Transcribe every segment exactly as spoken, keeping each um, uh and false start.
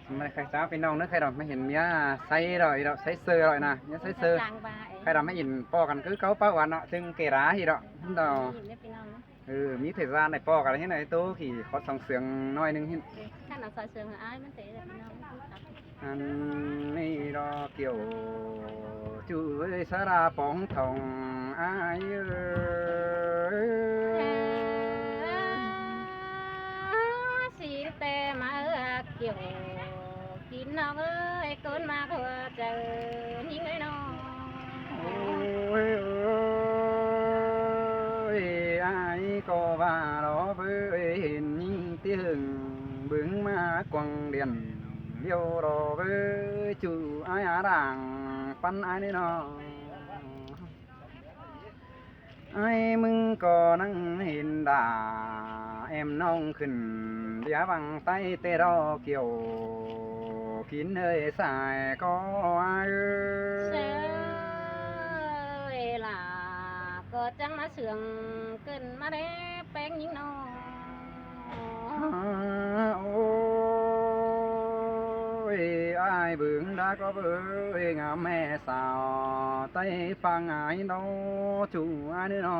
Mưa ꞌnị khay chả ꞌpi ꞌnọng ꞌnớ, khay đỏ ꞌmí hên ꞌmía ꞌsáy ꞌlới đỏ, ꞌsáy ꞌsớ ꞌlới ꞌna, ꞌmía ꞌsáy ꞌsớ. Khay đỏ ꞌmí hên ꞌpọ căn ꞌcứ cáu ꞌpá ꞌván ꞌnớ, ꞌchưng kể rá ꞌhí đỏ, đỏ. Ừ, ꞌmí thời gian đảy ꞌpọ căn ꞌhí ꞌnị, ꞌtố kỉ khót song sương ꞌnọi ꞌnưng ꞌhí. Ăn ꞌnị đỏ kiểu ꞌchu ới, sa đa póng thong ai ới. Xin ꞌtẹ ꞌmá ꞌhứ ꞌa kiẻo kin ꞌnọng ới, ꞌcốn ꞌmá ꞌhua chaư ꞌnhính ới ꞌnọ. Ôi, ôi, ai ꞌcọ ꞌva đó ꞌvới, hên ꞌnhính ꞌtí hưng bướng ꞌmá quăng điện liêu đó ꞌvới, ꞌchu ai á đang pắn ai ꞌnị ꞌnọ. Ai ꞌmứng ꞌcọ ꞌnăng hên đả em ꞌnọng khửn, bía ꞌvăng ꞌTáy ꞌtẹ đó kiẻo kin ới sai ꞌcọ ai ới. Sơ ơi lả, ꞌcọ chắng ꞌmá sương ꞌcứn ꞌmá đé ꞌpéng ꞌnhính ꞌnọ. Ôi, ai bướng đá ꞌcọ ꞌvới, ngắm ꞌmẹ sao ꞌTáy ꞌphắng ai đó, ꞌchu ai ꞌnị ꞌnọ.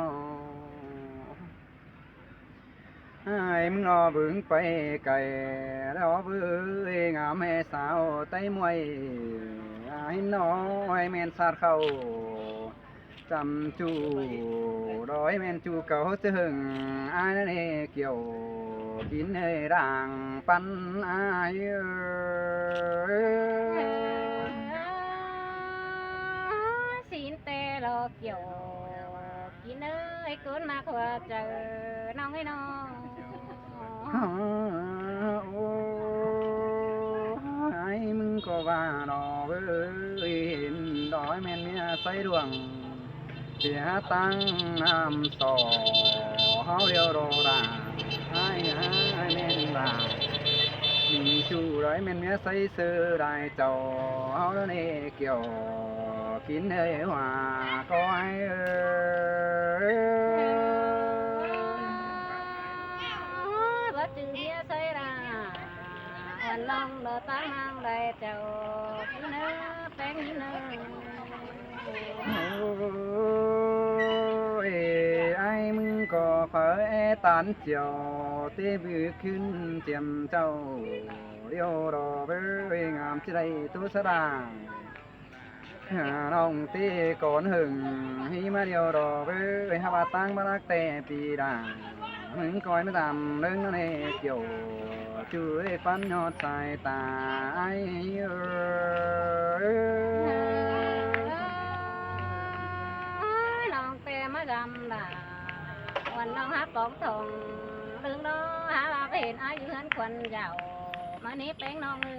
Ai ꞌmứng ꞌnọ bướng pay cay đó ꞌvới, ngắm ꞌmẹ sao ꞌTáy ꞌmuôi ai ꞌnọ, ai ꞌmen sat khảu chăm ꞌchu đói ꞌmen ꞌchu cáu ꞌchớ hưng ai ꞌnị kiẻo kin ới đang pắn ai ới. Xin ꞌtẹ lo kiẻo kin ới, ꞌcốn ꞌmá ꞌhua chaư ꞌnọng ới ꞌnọ. Ôi, ai ꞌmứng ꞌcọ ꞌva đó ꞌvới, hên đói ꞌmen ꞌmía ꞌsáy đuông, bía ꞌtáng ꞌnặm so ꞌháu điêu đó đa. Ai, ai ꞌmen đa, ꞌmí ꞌchu đói ꞌmen ꞌmía ꞌsáy ꞌsớ đai chảu ꞌháu đó ꞌnị kiẻo kin ới ꞌhua ꞌcọ ai ới. Báu ꞌchư ꞌmía ꞌsáy đa, ăn ꞌnọng đó ꞌtáng ꞌmáng đai chảu kin ới ꞌpéng ꞌnhính ꞌnọ. Ôi, ai ꞌmứng ꞌcọ phaư é tán chiêu, ꞌtí bứ khửn chiêm chảu điêu đó ꞌvới, ngắm ꞌchí đảy ꞌtố sa đang. Hả, ꞌnọng ꞌtí cón hưng hí ꞌmá điêu đó ꞌvới, hák ꞌva ꞌtáng ꞌmá đắc ꞌtẹ pi đa. ꞌMứng ꞌcoi ꞌmá dăm ꞌlớng ꞌnọ ꞌnị kiẻo ꞌchu ới pắn ꞌnhọt sai ta ai ới. ꞌNọng ꞌtẹ ꞌmá dăm đa, ăn ꞌnọng hák póng thong ꞌlớng đó, hák ꞌva hên ai dú ꞌhướn khuôn dảo ꞌmá ꞌnị ꞌpéng ꞌnọng ới.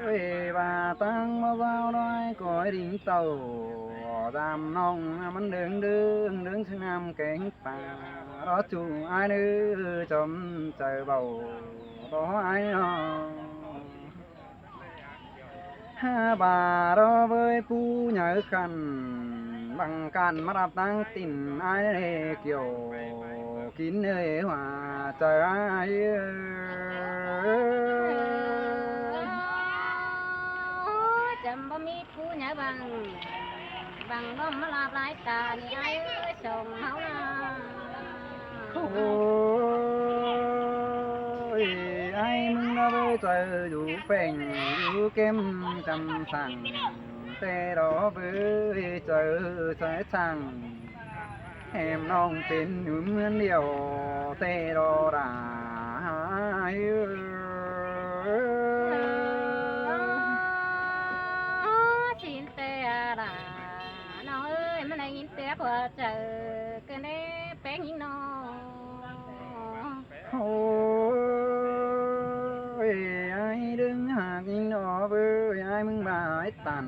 Ôi, ꞌva ꞌtáng ꞌmá ꞌváo ꞌnọi ꞌcoi đin tảu, dăm ꞌnọng ꞌmắn đớng đớng đớng ꞌsướng ꞌnặm kéng pả, đó ꞌchu ai ꞌnớ chom chaư bảu đó ai ꞌnọ. Hák ꞌva đó ꞌvới ꞌpú nháư khăn, băng căn ꞌmá đắp ꞌtáng tin ai ꞌnị kiẻo kin ới ꞌhua chaư ai ới. Chăm báu ꞌmí ꞌpú nháư băng, băng báu ꞌmá láp lai ta ꞌnị ai ới, song ꞌháu ꞌna. Ôi, ai ꞌmứng đó ꞌvới chaư dú pheng dú kêm chăm săng, ꞌtẹ đó ꞌvới chaư sai săng. Em ꞌnọng pên ứm ꞌhướn điêu ꞌtẹ đó đa. Xin ꞌtẹ đa, ꞌnọng ới, ꞌmắn đảy ꞌnhính ꞌtẹ ꞌhua chaư ꞌcứn đé ꞌpéng ꞌnhính ꞌnọ. Ôi, ai đớng hák ꞌnhính ꞌnọ ꞌvới, ai ꞌmứng ꞌva ai tản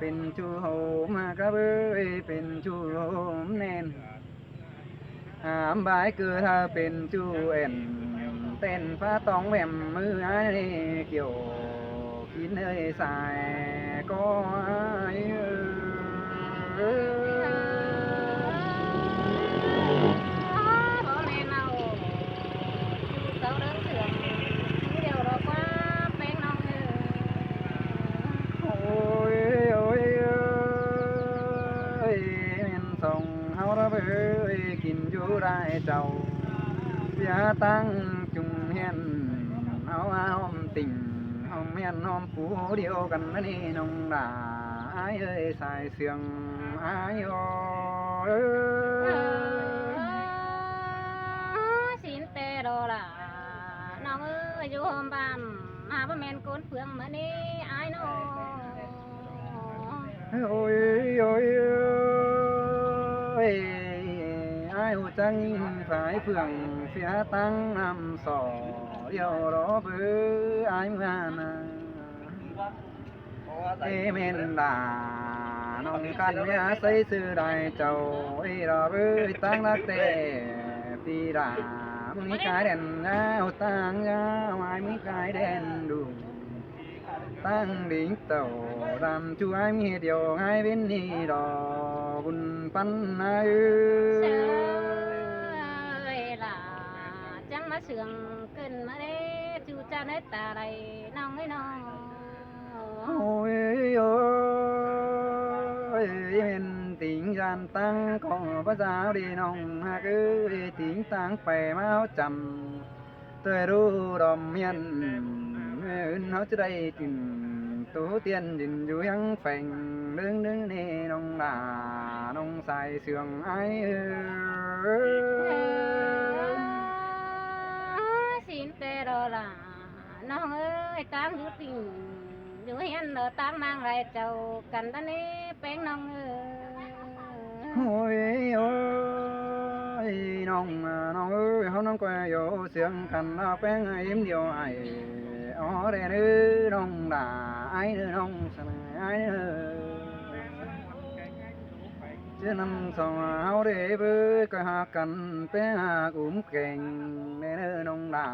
pên ꞌchu hôm hák ꞌvới, pên ꞌchu hôm ꞌnén. Hám bái ꞌcứ thơ pên ꞌchu ẻn, ꞌtến phá tóng vẻm ꞌmứ ai ꞌnị kiẻo kin ới sai ꞌcọ ai ới. Báu ꞌmen ꞌnọ, ꞌchu Ók ꞌlẹo ꞌvới kin dú lai chảu, ꞌviạk ꞌtáng chung hên, au ꞌhôm tỉnh, ꞌhôm hên ꞌhôm pú điêu căn ꞌnị ꞌnọng đả ải ơi, sai sương ải ơi. Sính ꞌtẹ ꞌlạ, ꞌnọng ơi, dú ꞌhôm ꞌván, ꞌmá báu ꞌmen ꞌcốn phương ꞌmá ꞌnị ải ꞌnọng. Ôi, ôi, ôi, ải ꞌhụ chắng phải phường phía ꞌtáng ꞌnặm sỏ, điêu đó bớ ải ꞌmưa ꞌna. Ê ꞌmen đả ꞌnọng căn ꞌmía ꞌsáy ꞌsứ lai chảu, ê đó bớ ꞌtáng lắc ꞌtẹ ꞌpi đả, ꞌmí cái đèn ꞌna ꞌhụ ꞌtáng ꞌna, ải ꞌmí cái đèn đu. ꞌTáng đính tảu đăm ꞌchu ải ꞌmí điêu ải ꞌviến ꞌnị đỏ bun ꞌpắn ải. Sơ ơi lạ, chắng ꞌmá sương ꞌcứn ꞌmá đé, ꞌchu ꞌchạ ꞌnớ ta đảy ꞌnọng ơi ꞌnọng. Ôi, ôi, ꞌmen tính gian ꞌtáng ꞌcọ báu dao đi ꞌnọng ꞌhặc ơi, tính ꞌtáng pay ꞌmá ꞌháu chăm. Tôi đu đom hiên, ứn ꞌháu ꞌchí đảy chửn, tú tiên chửn dú hiếng pheng, ꞌlứng ꞌlứng ꞌnị ꞌnọng đả, ꞌnọng sai sương ải ơi. Sính ꞌtẹ ꞌlạ, ꞌnọng ơi, ꞌtáng dú tỉnh, dú hiên ꞌlạ ꞌtáng ꞌmáng lai chảu căn ta ꞌnị ꞌpéng ꞌnọng ơi. Ôi, ôi, ꞌnọng, ꞌnọng ơi, ꞌháu ꞌnọng ꞌcoi dú sương căn ꞌlạ ꞌpéng ím điêu ải. Ó đen ơi, ꞌnọng đả ải ꞌnớ, ꞌnọng sai ải ꞌnớ. ꞌChớ ꞌnặm song ꞌháu đé bớ ꞌcoi ꞌhặc căn ꞌpéng ꞌhặc ứm keng, đen ơi ꞌnọng đả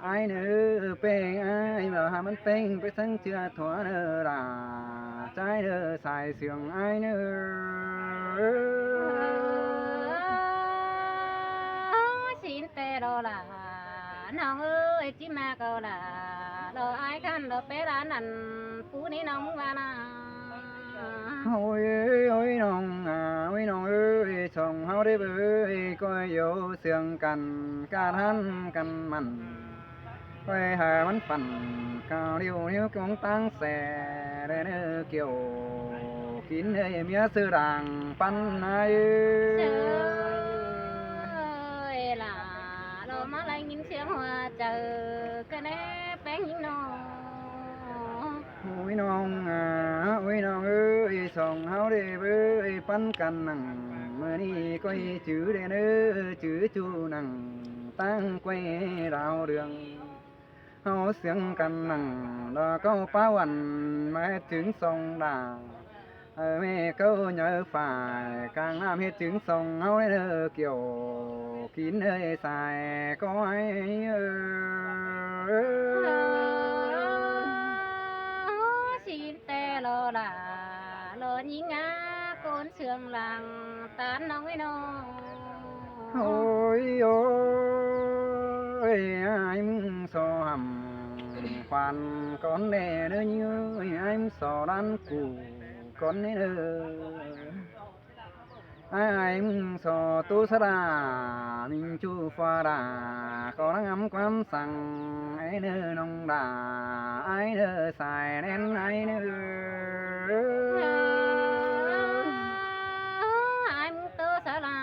ải ꞌnớ, ꞌpéng ải ꞌmá ꞌhặc ꞌmắn ꞌpéng ꞌpéng săng ꞌchưa thua ꞌnớ đả, ꞌchái ꞌnớ sai sương ải ꞌnớ. Sính ꞌtẹ ꞌlạ, ꞌnọng ơi, ꞌchí ꞌmá ꞌcọ ꞌlạ, ꞌlạ ải căn ꞌlạ pé ꞌlạ ꞌnặn, pú ꞌnị ꞌnọng ꞌmá ꞌna. Ôi, ôi, ꞌnọng à, ôi, ꞌnọng ơi, song ꞌháu đé bớ ơi, ꞌcoi dú sương căn, ꞌcạ hăn căn mẳn. ꞌCoi hảư ꞌmắn phăn, cảo điêu hiếu cúng ꞌtáng xe, đen ơi, kiẻo kính ơi, ꞌmía ꞌsứ đang ꞌpắn ải. Sơ ơi lạ, ꞌlạ ꞌmá lai ꞌnghín siêng ꞌhua chaư, ꞌcọ ꞌnê ꞌpéng ꞌnhính ꞌnọng. Ôi ꞌnọng à, ôi ꞌnọng ơi, song ꞌháu đé bớ ơi, ꞌpắn căn nẳng, ꞌmưa ꞌnị ꞌcoi chứ đen ơi, chứ ꞌchu nẳng, ꞌtáng ꞌcoi đao đường. ꞌHáu siêng căn nẳng, đa ꞌcáu páo ăn, ꞌmá ꞌhét chứng song đả. Ơ ꞌmẹ ꞌcáu nháư phải, cang ꞌnặm ꞌhét chứng song ꞌháu đé ꞌnớ, kiẻo kính ơi sai ꞌcọ ải ơi. Sính ꞌtẹ ꞌlạ, ꞌlạ ꞌnhính ꞌná, ꞌcốn sương lăng, ꞌTan ꞌnọng ơi ꞌnọng. Ôi, ôi, ải ꞌmứng so hẳm, khoan cón đé ꞌnớ ꞌnhính ơi, ải ꞌmứng so đan củ cón đé ꞌnớ. Ải, ải ꞌmứng so tú sa đa, ꞌmính ꞌchu pha đa, ꞌcọ ꞌnăng ngắm quám săng, ải ꞌnớ ꞌnọng đả, ải ꞌnớ sai đen ải ꞌnớ. Ải ꞌmứng tú sa đa,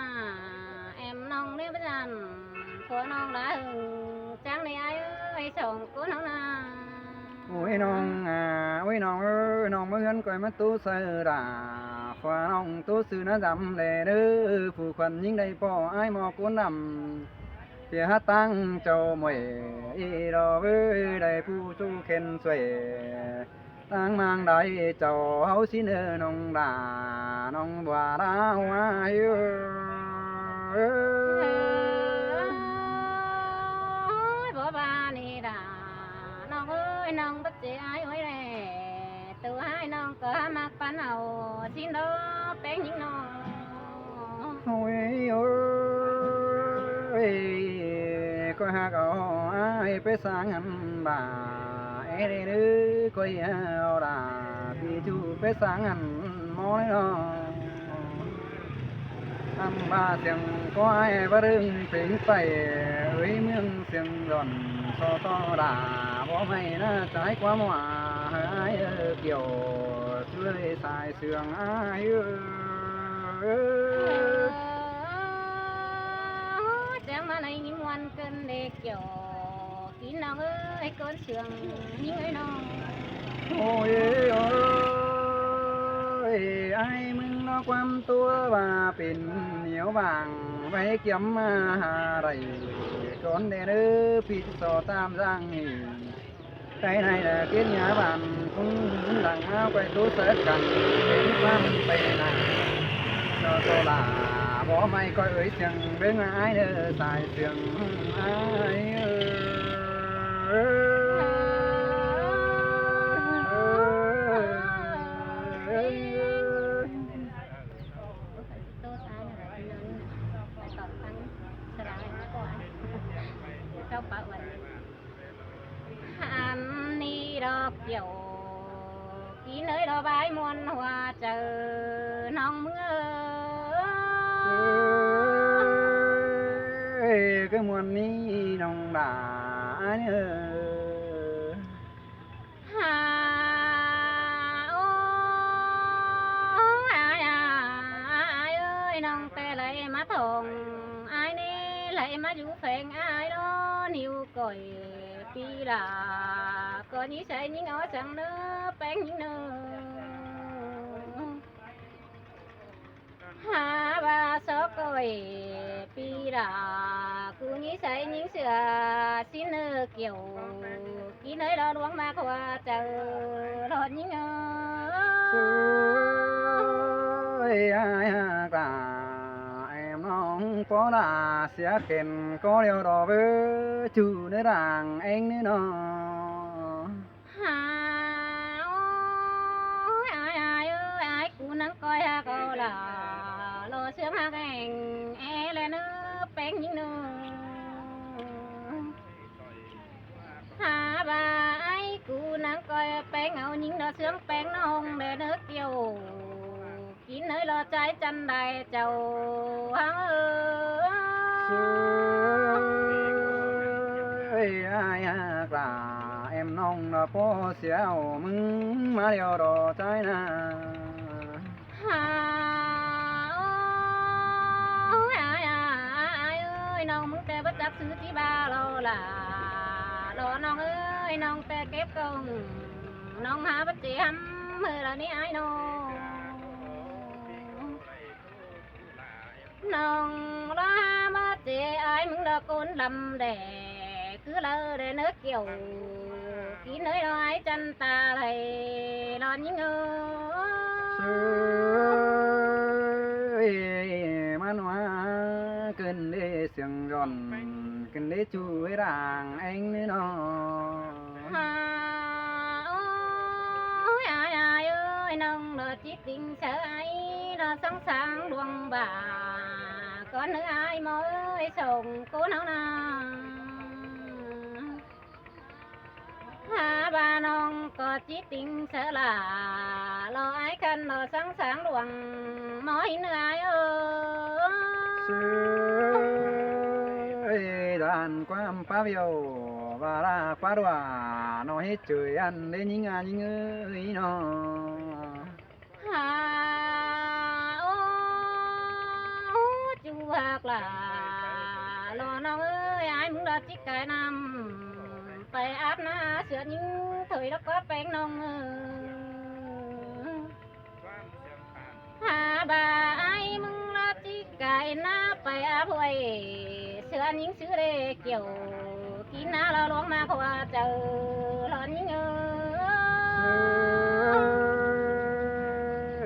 em ꞌnọng ꞌnị báu dăn, ꞌcọ ꞌnọng đả hưng, chắng ꞌnị ải ơi, song ꞌcốn ꞌnọng ꞌna. Ôi ꞌnọng à, ôi ꞌnọng ơi, ꞌnọng ꞌmá ꞌhướn ꞌcoi ꞌmá tú sa đa, pha ꞌnọng tú ꞌsứ ꞌná dăm đé ꞌnớ, phủ khuôn ꞌnhính đảy ꞌpọ ải ꞌmo ꞌcốn đăm. Tiệ hák ꞌtáng chảu ꞌmuội, ꞌí lo bới đảy phủ ꞌchu khen suối. ꞌTáng ꞌmáng đảy chảu ꞌháu sính ꞌnớ ꞌnọng đả, ꞌnọng bua đa ꞌhua hiếu. Ôi, bua ba ꞌnị đa, ꞌnọng ơi, ꞌnọng báu ꞌchí ải ôi đé, tu ải ꞌnọng ꞌcọ ꞌmặc ꞌpắn au, sính đó ꞌpéng ꞌnhính ꞌnọng. Ôi, ôi, ôi, ꞌcoi ꞌhặc au ải pé sáng hẳn đa, é đé ꞌnớ ꞌcoi au đa, ꞌpi ꞌchu pé sáng hẳn ꞌmo ꞌnị ꞌnọng. Ăm ba siêng ꞌcọ ai báu ꞌlớng pên pay, ới ꞌmướng siêng dọn so ꞌtọ đa bók ꞌmạy ꞌná, ꞌchái ꞌquám ꞌva hơ ai ꞌlới Kiẻo, ꞌchưa sai siêng ai ꞌlới. Chắng ꞌmá ꞌnị ꞌnhính ꞌmuôn ꞌcợn đé Kiẻo, kin ꞌnọng ꞌới, ꞌcốn siêng ꞌnhính ꞌới ꞌnọng. Ôi ơi, ai ꞌmứng ꞌnọ ꞌquám ꞌtố ꞌva pên ꞌnéo ꞌváng, ꞌvạy kiêm ꞌmá ha đảy, ꞌcốn đé ꞌnớ phít so ꞌtám ꞌdáng ꞌnị. Cái này là kết nhà bạn cũng lặng áo quay tú sớ cắn đến ꞌquám pên nả. Cho tô là bó may coi ới siêng ꞌlới ái ꞌnớ, sai siêng ai ơi. Ăn ni đó Kiẻo, kin ới đó bái ꞌmuôn ꞌhua chaư ꞌnọng ꞌmứa. Ơi, cái ꞌmuôn ꞌnị ꞌnọng đa ai ơi. Ha, ô, ai, ai, ai ơi, ꞌnọng ꞌtẹ đảy ꞌmá thong ai ꞌnị, đảy ꞌmá dú pheng ai đó, níu coi pi đa, ꞌcọ ꞌnhí sai ꞌnhính ó săng ꞌnớ, peng ꞌnhính ꞌnớ. Ha, ba so coi pi đa, ꞌcú ꞌnhí sai ꞌnhính sửa, ꞌsịn ꞌnớ Kiẻo, kin ới đó ꞌluống ꞌmá ꞌhua chaư, ꞌlọt ꞌnhính ơi. Ơi, ai hák đa, em ꞌnọng ꞌpó đa, sia khen ꞌcọ điêu đó báu ꞌchu ꞌnớ đang ꞌéng ꞌnớ ꞌnọ. Ha, ôi, ai, ai ơi, ai ꞌcú ꞌnắng coi hák au đa, lo ꞌsướng hák eng, é ꞌlẹ ꞌnớ, peng ꞌnhính ꞌnớ. Ha, ba ai ꞌcú ꞌnắng coi peng au ꞌnhính, lo ꞌsướng peng ꞌnọng ꞌlẹ ꞌnớ Kiẻo. Kin ới lo ꞌchái chăn đảy chảu hăng ơi. Ơi, ai hák đa, em ꞌnọng ꞌnọ ꞌpó sia au ꞌmứng ꞌmá điêu đó ꞌchái ꞌnạ. Ha, ôi, ai, ai, ai ơi, ꞌnọng ꞌmứng ꞌtẹ báu chắc ꞌsứ ꞌchí ba lo đa, lo ꞌnọng ơi, ꞌnọng ꞌtẹ kếp công, ꞌnọng hák báu ꞌchí hăm ꞌhứ lo ꞌnị ai ꞌnọng. ꞌNọng ꞌlạ báu ꞌchí ai ꞌmứng đó ꞌcốn lăm đé, cứ lơ đé ꞌnớ Kiẻo, kin ới đó ai chăn ta đảy ꞌlọt ꞌnhính ơi. Ơi, ꞌmắn ꞌva ꞌcợn đé siêng dọn, ꞌcợn đé ꞌchu ới đang ꞌéng ꞌnớ ꞌnọ. Ha, ôi, ai, ai ơi, ꞌnọng ꞌlọt ꞌchí ꞌtinh saư ai, ꞌlọt sắng sáng luông ba, ꞌcốn ꞌnớ ai ꞌmo ơi, sông ꞌcốn ꞌháu ꞌnạ. Ha, ba ꞌnọng ꞌcọ ꞌchí ꞌtinh saư lả, lo ai khăn ꞌlọt sắng sáng luông, ꞌmo ꞌhịn ꞌnớ ai ơi. Ơi, dan ꞌquám pá ꞌviu, ba đa ꞌquá ꞌlua, ꞌnọ ꞌhế ꞌchới ăn đé ꞌnhính a ꞌnhính ơi ꞌnọ. Ha, ô, ꞌchu hák lả, lo ꞌnọng ơi, ai ꞌmứng ꞌlọt ꞌchí cai ꞌnặm, pay áp ꞌná sửa ꞌnhính thôi đó ꞌcọ peng ꞌnọng ơi. Ha, ba ai ꞌmứng ꞌlọt ꞌchí cai ꞌná pay áp ꞌhuê, sửa ꞌnhính ꞌsứ đé Kiẻo, kin ꞌná lo ꞌluống ꞌmá ꞌhua chaư, ꞌlọt ꞌnhính ơi.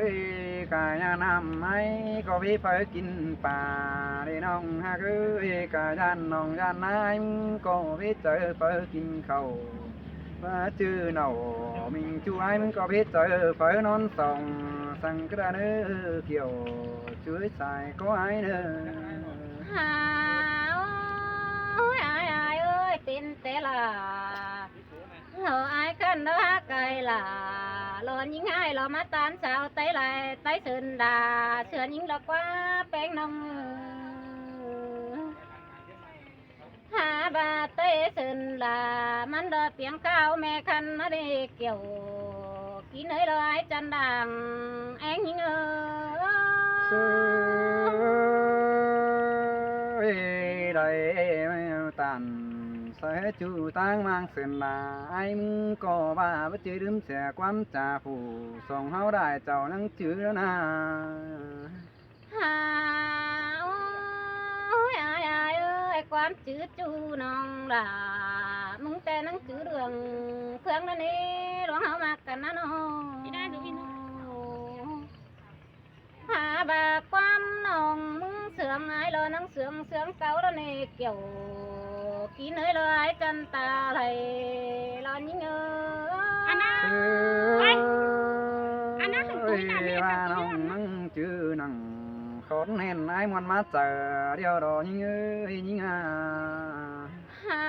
Ơi, cả nhà năm ai ꞌcọ báu phaư kin pá, đé ꞌnọng hák ơi, cả ꞌdan ꞌnọng ꞌdan ai ꞌcọ báu chaư phaư kin khảu. Ba ꞌchư nảu ꞌmính ꞌchu ai ꞌmứng ꞌcọ báu chaư phaư ꞌnón song, săng cá đa ꞌnớ Kiẻo, ꞌchu sai ꞌcọ ai ꞌnớ. Ha, ôi, ai, ai ơi, pên té lả, lo ai khăn đó hák cai lả, lo ꞌnhính ai lo ꞌmá ꞌtan sáo ꞌTáy lai ꞌTáy Sơn đa, sửa ꞌnhính lo ꞌquá ꞌpéng ꞌnọng. Hả ꞌva ꞌTáy Sơn đa, ꞌmắn lo piếng kháo ꞌme khăn ꞌmá đi kiẻo, kin ới lo ai chăn đang éng ꞌnhính ơ. Ơi, đảy ꞌtan sa ꞌhế ꞌchu ꞌtáng ꞌmáng Sơn đa, ai ꞌmứng ꞌcọ ꞌva báu ꞌchư đứm sia ꞌquám cha phủ song ꞌháu đảy chảu ꞌnhắng chứ ꞌnớ ꞌna. Hả, ôi ai ai ơi, ꞌquám chứ ꞌchu ꞌnọng đa, ꞌmứng ꞌtẹ ꞌnhắng chứ đường phương ꞌnớ ꞌnị, ꞌluống ꞌháu ꞌmặc căn ꞌnớ ꞌnọ. Hả ꞌva ꞌquám ꞌnọng ꞌmứng sương ai lo ꞌnhắng sương sương cáu ꞌnớ ꞌnị kiẻo, kin ới lo ai chăn ta lay lo ꞌnhính ơ. Ơi, ꞌva ꞌnọng ꞌnhắng chứ ꞌnhắng khót hên ai ꞌmuôn ꞌmá chaư điêu đó ꞌnhính ơi ꞌnhính a. Hả,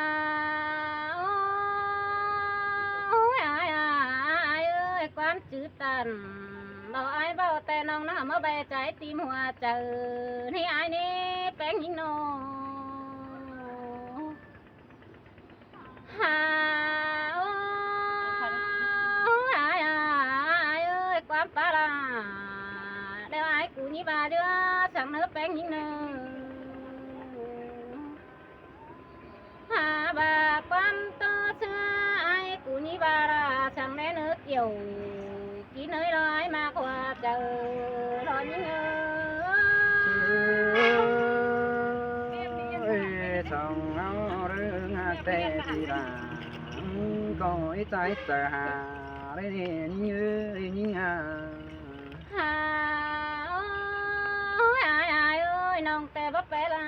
ôi ai ai ơi, ꞌquám chứ ꞌtan lo ai ꞌvạu ꞌtẹ ꞌnọng ꞌnhắng ꞌmá ꞌvạy chảu ꞌtím hua chaư ꞌnị ai ꞌnị ꞌpéng ꞌnhính ꞌnọ. Hả, ôi ai ai ơi, ꞌquám pá la đeo ai cu ꞌnhí ꞌva ꞌlứa săng ꞌnớ ꞌpéng ꞌnhính ꞌnọ. Hả ꞌva ꞌquám ꞌtố ꞌsứa ai cu ꞌnhí ꞌva la săng ꞌnớ ꞌnớ kiẻo, kin ới lo ai ꞌmặc hua chaư lo ꞌnhính ơ. Ơi, song ꞌháu ꞌlứa ꞌhặc ꞌtẹ ꞌchí la, ꞌcọ ꞌí ꞌchái chaư hả ꞌlế ꞌnị ꞌnhính ơi ꞌnhính a. Hả, ôi ai ai ơi, ꞌnọng ꞌtẹ báu pé la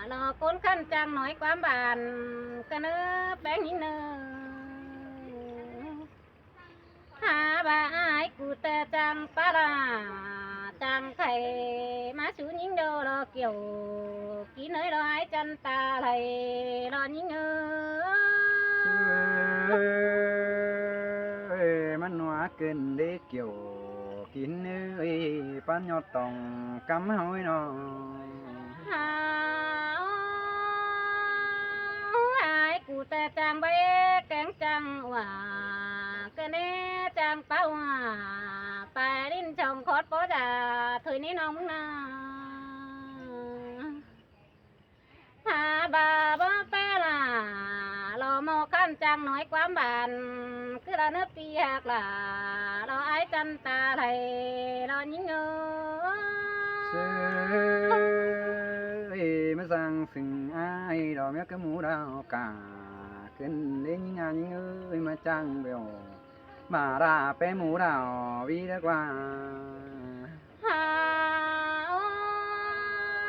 lo ꞌcốn khăn chăng nói ꞌquám bản căn ꞌnớ ꞌpéng ꞌnhính ꞌnọ. Hả ꞌva ai cu ꞌtẹ chăng pá la, chăng khay ꞌmá sú ꞌnhính đô lo kiẻo, kin ới lo ai chăn ta lay lo ꞌnhính ơ. Ơi, ꞌmắn ꞌnọa kin đi kiẻo, kin ới ꞌpán ꞌnhọt tỏng cắm ꞌháu ꞌnọ. Hả, ôi ai cu ꞌtẹ chăng báu kéng chăng ꞌva, ꞌcọ ꞌnị chăng pá ꞌva, pay đin chong khót bó da thôi ꞌnị ꞌnọng ꞌnhính a. Hả ꞌva báu pé la lo ꞌmo khăn chăng nói ꞌquám bản, cứ la ꞌnớ pi ꞌhặc la lo ai chăn ta lay lo ꞌnhính ơ. Ơi, ꞌmá săng sưng ai lo ꞌmía cá mú đao cả, kin đi ꞌnhính a ꞌnhính ơi ꞌmá chăng bẻo, ꞌmá đa pé mú đao ꞌví đá ꞌquá. Hả,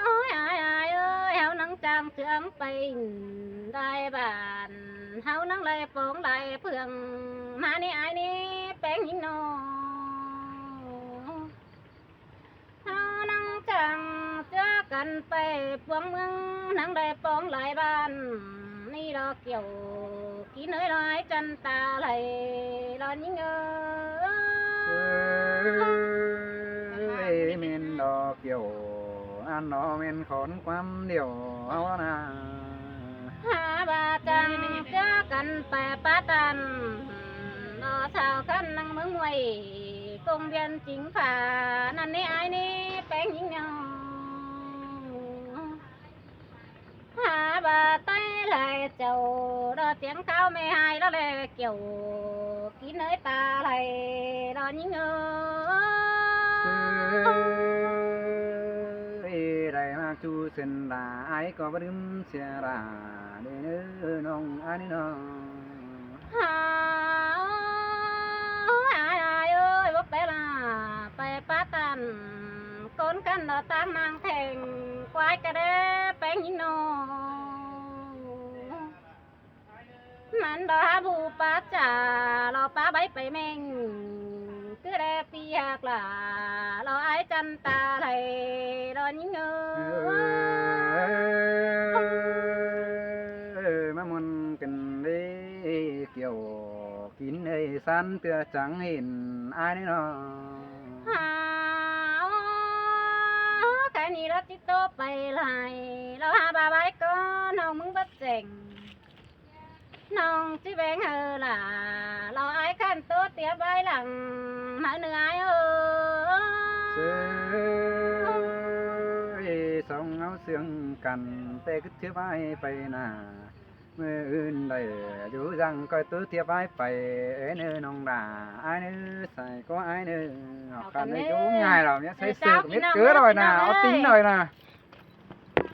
ôi ai ai ơi, ꞌháu ꞌnhắng chăng chướng pay đai bản, ꞌháu ꞌnhắng đai póng đai phượng, ꞌmá ꞌnị ai ꞌnị ꞌpéng ꞌnhính ꞌnọ. ꞌHáu ꞌnhắng chăng ꞌchớ căn pay póng ꞌmướng, ꞌnhắng đai póng lai bản ꞌnị lo kiẻo, kin ới lo ai chăn ta lay lo ꞌnhính ơ. Ơi, ꞌmen lo kiẻo ăn lo ꞌmen khón ꞌquám điêu ꞌháu ꞌna. Hả ꞌva chăng ꞌchớ căn pay pá ꞌtan lo sao khăn ꞌnhắng ꞌmướng muối công viên chính phủ ꞌnặn ꞌnị ai ꞌnị ꞌpéng ꞌnhính ꞌnọ. Hả ꞌva ꞌTáy lai chảu lo tiếng kháo ꞌme hai lo lai kiẻo, kin ới ta lay lo ꞌnhính ơ. Ơi, đảy ꞌmặc ꞌchu Sơn đa, ai ꞌcọ báu đứm sia đa đi ꞌnớ ꞌnọng ai ꞌnị ꞌnọ. Hả, ôi ai ai ơi, báu pé la pay pá ꞌtan ꞌcốn căn lo ꞌtáng ꞌmáng theng, ꞌquái cá đé ꞌpéng ꞌnhính ꞌnọ. ꞌMắn lo hák bu pá chả lo pá báy pay ꞌmeng, cứ đé pi ꞌhặc la lo ai chăn ta lay lo ꞌnhính ơ. Ơi, ꞌmá ꞌmuôn căn đi kiẻo, kin ới ꞌTan ꞌtưa chắng hên ai ꞌnớ ꞌnọ. Hả, ơ, cái này nó chỉ tô bày lại, nó hả bà bái con, nó mứng bất chỉnh. Nong ꞌchí beng hơ lả, lo ai khăn ꞌtố tiệp bái lẳng, mãi nư ai ơ. Sư ơi, song áo sương căn, ꞌtẹ cứ tiệp bái pay nả. ꞌMự ưn đảy dú dăng ꞌcoi ꞌtố tiệp bái pay, ê nư nong đả, ai nư sai ꞌcọ ai nư. Học khăn nư dú ngại lỏ, ꞌmía sai sư mết cứ đòi nả, ók ꞌtinh đòi nả.